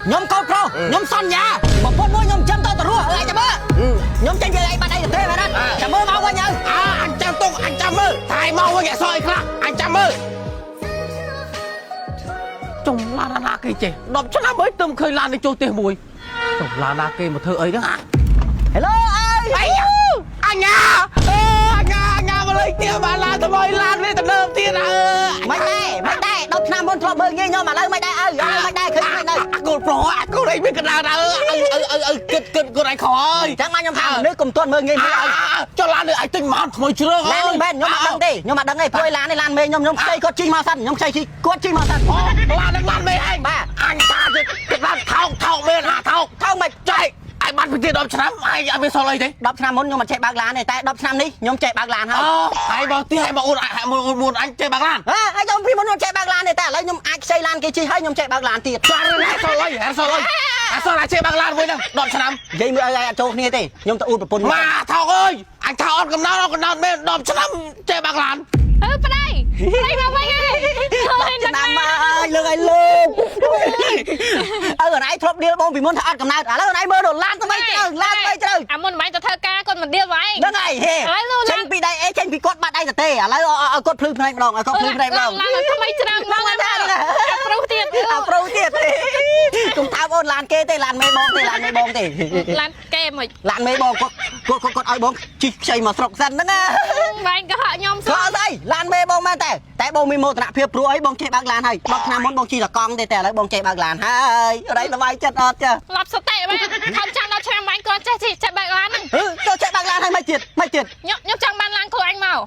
ខ្ញុំកូនប្រុសខ្ញុំសន្យាប្រពន្ធមួយខ្ញុំចាំតទៅរស់អើយចាំមើលខ្ញុំចេញវាអីបាត់អីទៅទេមែនអត់ចាំមើលមកវិញទៅ អើអញចាំទុកអញចាំមើលថៃមកវិញអសអីខ្លះអញចាំមើលចុំឡានណាគេចេះ10ឆ្នាំអើយទើបឃើញឡាននេះចូលផ្ទះមួយចុំឡានណាគេមកធ្វើអីហ្នឹងអា Hello អើយ អីអញ្ញាអឺអញ្ញាអញ្ញាមកលេងទៀតបានឡានថ្មីឡាននេះទៅលើទៀតអើ មិនដែរមិនដែរ10ឆ្នាំមុនធ្លាប់មើលងាយខ្ញុំឥឡូវមិនដែរអើឥឡូវមិនដែរឃើញមិនដែរ អាកូនប្រុសអាកូនអីមានកណ្ដាលអើអើអើអើគិតគិតកូនឯងខអើយ ចឹងមកខ្ញុំថាមនុស្សកុំទាន់មើលងាយមើលអើ ចុះឡាននេះឯងទិញមកថ្មីជ្រើ ឡាននេះមែនខ្ញុំអត់ដឹងទេខ្ញុំអត់ដឹងទេព្រោះឡាននេះឡានមេខ្ញុំខ្ញុំខ្ចីគាត់ជិះមកសិនខ្ញុំខ្ចីគាត់ជិះមកសិន អូឡាននេះឡានមេឯង បាទ អញថាទៀតគេឡានថោកថោកមែនហាថោក ថោកមិន ចែកឯងបានពីទៀត10ឆ្នាំឯងអត់មានសល់អីទេ 10ឆ្នាំមុនខ្ញុំអត់ចេះបើកឡានទេតែ10ឆ្នាំនេះខ្ញុំចេះបើកឡានហើយ អូហើយមកទៀតហើយមកអូនហើយមកអូនមុនអញចេះបើកឡាន ហ៎ហើយខ្ញុំពីមុនខ្ញុំចេះបើកឡានទេតែឥឡូវខ្ញុំអាចខ្ចីឡានគេជិះហើយខ្ញុំចេះបើកឡានទៀត ចារណាសល់អីហ่าសល់អីអាសល់អាចេះបើកឡានមួយហ្នឹង10ឆ្នាំ និយាយមើលឲ្យអត់ចូលគ្នាទេខ្ញុំទៅអួតប្រពន្ធ ម៉ាថោកអើយអញថាអត់កំណត់អត់កំណត់មែន10ឆ្នាំចេះបើកឡាន អឺប្តីប្តីមកវិញហើយ ឆ្នាំមកលើកឲ្យលើកអើអនឯងធ្លាប់ដៀលបងពីមុនថាអត់កំណើតឥឡូវអនឯងមើលដល់ឡានថ្មីជ្រៅឡានថ្មីជ្រៅ អាមុនមិនទៅធ្វើការគាត់មិនដៀលមកឯង ហ្នឹងហើយហេចេញពីដៃអេចេញពីគាត់បាត់ដៃទៅទេឥឡូវឲ្យគាត់ភ្លឺភ្នែកម្ដងឲ្យគាត់ភ្លឺភ្នែកម្ដង ឡានថ្មីច្រាំង ហ្នឹងហើយ អាប្រុសទៀត អាប្រូទៀតកុំថើបអូនឡានគេទេឡានមេបងទេឡានមេបងទេ ឡានគេមិន ឡានមេបងគាត់គាត់គាត់ឲ្យបងជីកខ្ចីមកស្រុកសិនហ្នឹងណា បែងក៏ហក់ខ្ញុំសោះ ក៏ស្អីឡានមេបងមែនតែតែបងមានមោទនភាពព្រោះអីបងចេះបើកឡានហើយ10ឆ្នាំមុនបងជិះតកង់ទេតែឥឡូវបងចេះបើកឡានហើយអីសប្បាយចិត្តអត់ចា ឡប់សតិមែនខំចាំដល់ឆ្នាំបាញ់គាត់ចេះចេះបើកឡានហ្នឹង ហឺចូលចេះបើកឡានហើយមិនទៀតមិនទៀត ខ្ញុំខ្ញុំចង់បានឡានខ្លួនអញមក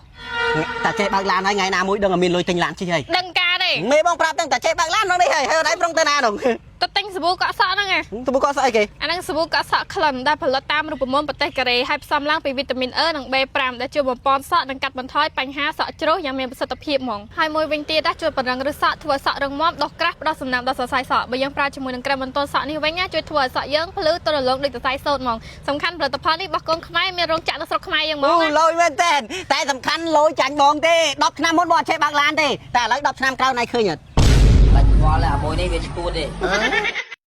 តែចេះបើកឡានហើយថ្ងៃណាមួយដឹងតែមានលុយទិញឡានជិះហើយ ដឹងការទេ មេបងប្រាប់ទាំងតែចេះបើកឡានក្នុងនេះហើយហើយអីប្រុងទៅណានោះ ទៅទិញសាប៊ូកក់សក់ហ្នឹង ទៅបុកស្អីគេ អាហ្នឹងសាប៊ូកក់សក់ក្លិនដែលផលិតតាមរូបមន្តប្រទេសកូរ៉េហើយផ្សំឡើងពីវីតាមីន E និង B5 ដែលជួយបំប៉នសក់និងកាត់បន្ថយបញ្ហាសក់ជ្រុះយ៉ាងមានប្រសិទ្ធភាពហ្មងហើយមួយវិញទៀតណាជួយពង្រឹងឫសសក់ធ្វើសក់រឹងមាំដុះក្រាស់ផ្ដល់សំណើមដល់សរសៃសក់បើយើងប្រើជាមួយនឹងក្រែមបន្ទន់សក់នេះវិញណាជួយធ្វើឲ្យសក់យើងភ្លឺទរលោងដូចសរសៃសូត្រហ្មងសំខាន់ផលិតផលនេះរបស់កូនខ្មែរមានរោងចក្រនៅស្រុកខ្មែរយើងហ្ម អូ ងណា លយមែនតើតែសំខាន់លយចាញ់បងទេ10ឆ្នាំមុនបងអត់ចេះបើកឡានទេតែឥឡូវ10ឆ្នាំក្រោយណៃឃើញអត់ បាច់ខ្វល់អាមួយនេះវាឈួតទេ